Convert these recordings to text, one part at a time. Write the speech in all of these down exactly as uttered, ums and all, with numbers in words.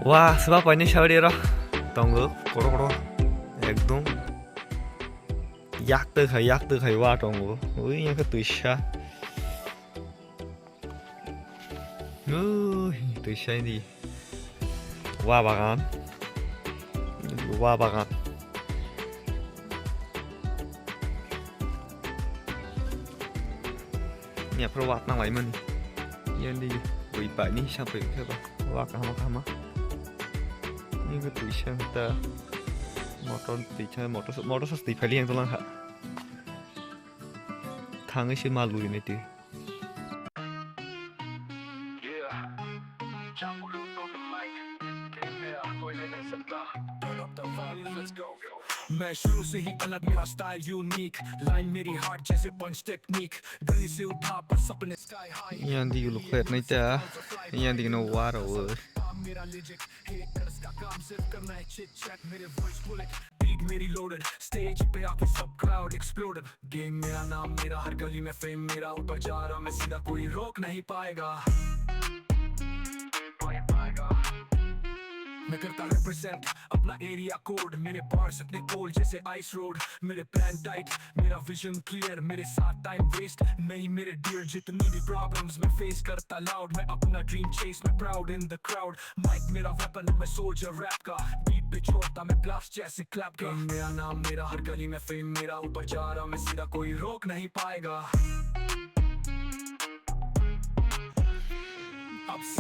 Wa, swba paini saudi ro tongo, koro koro, ekdom yak twi khai, yak twi khai wa tongo, ui yang khe twisa, ui twisa di wa bagan, wa bagan. Yaphro wa tang lai mani. Yang di ui paini sa pai khe ba. Wa kahama kahama. Ini ke tuisa ta motor tuisa motor motor sa twi phali yang tulang ha. Thangwi se mal lui nai twi. मैं शुरू से ही अलग, मेरा style unique, line मेरी हार्ड जैसे पंच टेक्निक, गली से उठा पर सपने sky high. Yang di yulu khlai nai ta, yang di no waro. मेरा लेजिट, हेटर्स का काम सिर्फ करना है चिट चैट, मेरे वॉइस बुलेट, बीट मेरी लोडेड, स्टेज पे आके सब क्राउड एक्सप्लोडेड। गेम मेरा नाम, मेरा हर गली में फेम, मेरा ऊपर जा रहा मैं सीधा, कोई रोक नहीं पाएगा। मैं करता रिप्रेजेंट अपना एरिया कोड, मेरे बार्स इतने कोल्ड जैसे आइस रोड, मेरे प्लान टाइट, मेरा विजन क्लियर, मेरे साथ टाइम वेस्ट नहीं मेरे डियर। जितनी भी प्रॉब्लम्स मैं फेस करता लाउड, मैं अपना ड्रीम चेस में proud in the crowd. Mic मेरा वेपन, मैं सोल्जर रैप का, बीट पे छोड़ता मैं ब्लास्ट जैसे क्लैप का। गेम मेरा नाम, मेरा हर गली में फेम, मेरा ऊपर जा रहा मैं सीधा, कोई रोक नहीं पाएगा।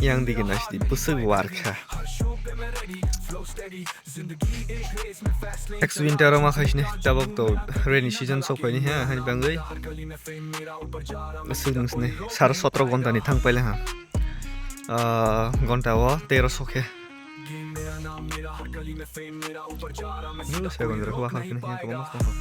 Yang digi nasi di pusuk warkha. Ex winter ma khaisne tabok to rainy season sok phaini ha hani bangwi. Swrwng sne sar sotro gonta ni thang paile ha. Ah, gonta o tero sokhe. Nung se gonta rok wa khaisne ha kamo sokha.